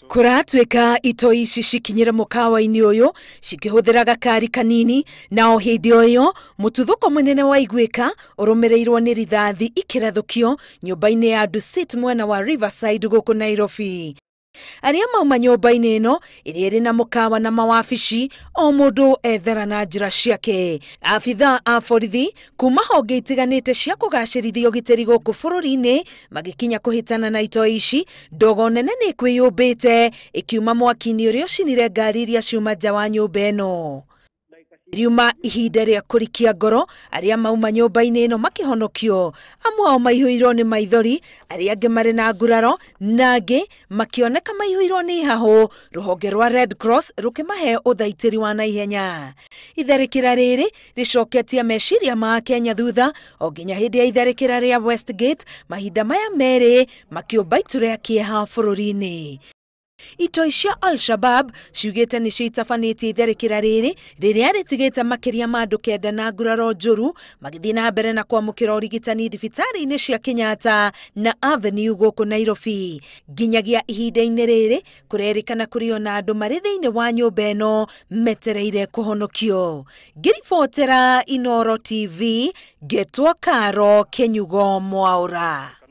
Kũratuĩka itoi ici cikinyĩre mũkawa-inĩ ũyũ cikĩhũthĩra gakari kanini, na o hĩndĩ o ĩyo mũtuthũko mũnene waiguĩka ũrũmĩrĩirwo nĩ rithathi ikĩrathũkio nyũmba-inĩ ya Dusit mwena wa Riverside gũkũ Nairobi. Arĩa mauma nyũmba-inĩ ĩno ĩrĩa ĩrĩ na mũkawa na mawabici, o mũndũ ethera na njĩra ciake. Abithaa a borithi kuma honge itiganĩte cia kũgacĩrithia ũgitĩri gũkũ bũrũri-inĩ magĩkinya kũhĩtana na itoi ici. Ndogo nene nĩ ĩkwĩyũmbĩte ĩkiuma mwaki-inĩ ũrĩa ũcinire ngari iria ciuma nja wa nyũmba ĩno. Riuma ihinda rĩa kũrikia ngoro, arĩa mauma nyũmba-inĩ ĩno makĩhonokio, amwe ao maihũirwo nĩ maithori, arĩa angĩ marĩ na nguraro, na angĩ makĩoneka maihũirwo nĩ ihahũ. Rũhonge rwa Red Cross rũkĩmahe ũthaitĩri wa naihenya. Itharĩkĩra rĩrĩ rĩcoketie meciria ma Kenya thutha o nginya hĩndĩ ya itharĩkĩra rĩa Westgate, mahinda maya merĩ makĩũmba itu rĩa kĩeha bũrũri-inĩ. Itoi cia Al-Shabab ciugĩte nĩcio itabanĩtie itharĩkĩra rĩrĩ rĩrĩa rĩtigĩte makĩria ma andũ 9 na nguraro njũru magĩthiĩ na mbere na kwamũkĩra ũrigitani thibitarĩ-inĩ cia Kenyatta na Avenue gũkũ Nairobi. Nginyagia ihinda-inĩ rĩrĩ kũrerĩkana kũrĩ ona andũ marĩ thĩinĩ wa nyũmba ĩno metereire kũhonokio. Ngĩribotera Inooro TV, ngetwo Karo Kenyugo Mwaura.